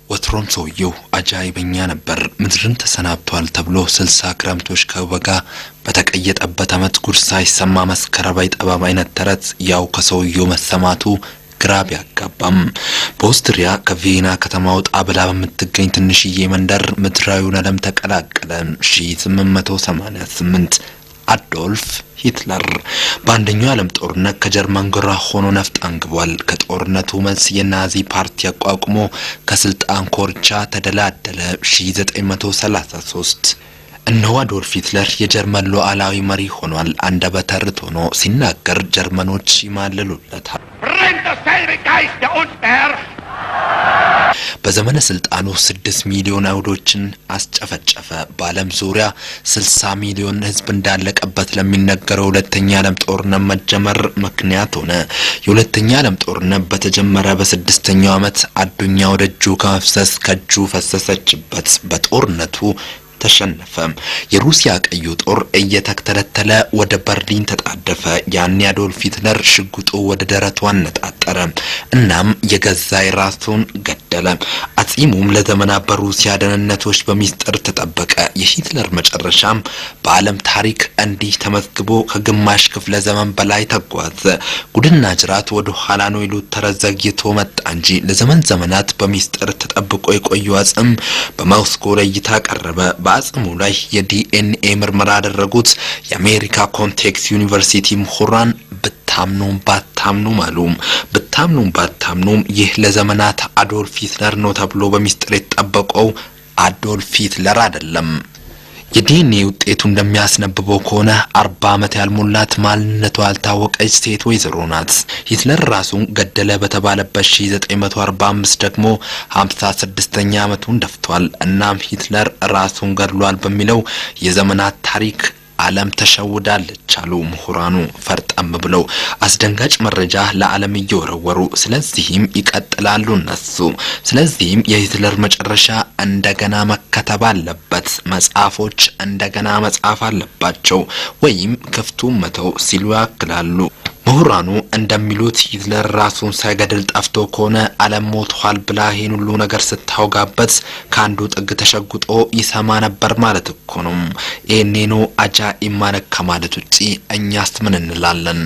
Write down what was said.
ወትሮም ሰውየው አጃይበኛ ነበር። ምድርን ተሰናብቷል ተብሎ 60 ክረምቶች ከበጋ በተቀየጠበት ዓመት ጉድ ሳይሰማ መስከረም አይጠባም አይነት ተረት ያው ከሰውየው መሰማቱ ግራ ቢያጋባም፣ በኦስትሪያ ከቪየና ከተማ ወጣ ብላ በምትገኝ ትንሽዬ መንደር ምድራዊውን ዓለም ተቀላቀለ። 1888 አዶልፍ ሂትለር በአንደኛው የዓለም ጦርነት ከጀርመን ጎራ ሆኖ ነፍጥ አንግቧል። ከጦርነቱ መልስ የናዚ ፓርቲ አቋቁሞ ከስልጣን ኮርቻ ተደላደለ። 1933 እነሆ አዶልፍ ሂትለር የጀርመን ሉዓላዊ መሪ ሆኗል። አንደበተ ርቱዕ ሆኖ ሲናገር ጀርመኖች ይማልሉለታል። Brennt derselbe Geist, der uns beherrscht. በዘመነ ስልጣኑ 6 ሚሊዮን አይሁዶችን አስጨፈጨፈ። በዓለም ዙሪያ 60 ሚሊዮን ሕዝብ እንዳለቀበት ለሚነገረው ሁለተኛ ዓለም ጦርነት መጀመር ምክንያት ሆነ። የሁለተኛ ዓለም ጦርነት በተጀመረ በስድስተኛው ዓመት አዱኛ ወደ እጁ ከመፍሰስ ከእጁ ፈሰሰችበት። በጦርነቱ ተሸነፈ። የሩሲያ ቀዩ ጦር እየተተለተለ ወደ በርሊን ተጣደፈ። ያኔ አዶልፍ ሂትለር ሽጉጡ ወደ ደረቱ አነጣጠረ። እናም የገዛ ራሱን ገደለ። አጽሙም ለዘመናት በሩሲያ ደህንነቶች በሚስጥር ተጠበቀ። የሂትለር መጨረሻም በዓለም ታሪክ እንዲህ ተመዝግቦ ከግማሽ ክፍለ ዘመን በላይ ተጓዘ። ጉድና ጅራት ወደ ኋላ ነው ይሉት ተረት ዘግይቶ መጣ እንጂ ለዘመን ዘመናት በሚስጥር ተጠብቆ የቆየው አጽም በሞስኮ ለእይታ ቀረበ። በአጽሙ ላይ የዲኤንኤ ምርመራ ያደረጉት የአሜሪካ ኮንቴክስ ዩኒቨርሲቲ ምሁራን ብታምኑም ባታምኑም አሉ። ብታምኑም ባታምኑም ይህ ለዘመናት አዶልፍ ሂትለር ነው ተብሎ በሚስጥር የተጠበቀው አዶልፍ ሂትለር አይደለም። የዲኤንኤ ውጤቱ እንደሚያስነብበው ከሆነ 40 ዓመት ያልሞላት ማንነቷ ያልታወቀች ሴት ወይዘሮ ናት። ሂትለር ራሱን ገደለ በተባለበት 1945 ደግሞ 56ኛ ዓመቱን ደፍቷል። እናም ሂትለር ራሱን ገድሏል በሚለው የዘመናት ታሪክ ዓለም ተሸውዳለች አሉ ምሁራኑ ፈርጠም ብለው አስደንጋጭ መረጃ ለዓለም እየወረወሩ። ስለዚህም ይቀጥላሉ እነሱ። ስለዚህም የሂትለር መጨረሻ እንደገና መከተብ አለበት፣ መጽሐፎች እንደገና መጻፍ አለባቸው፣ ወይም ክፍቱን መተው ሲሉ ያክላሉ። ምሁራኑ እንደሚሉት ሂትለር ራሱን ሳይገድል ጠፍቶ ከሆነ ዓለም ሞቷል ብላ ይህን ሁሉ ነገር ስታወጋበት ከአንዱ ጥግ ተሸጉጦ ይሰማ ነበር ማለት እኮ ነው። ይህኔ ነው አጃኢብ ማለት ከማለት ውጪ እኛስ ምን እንላለን?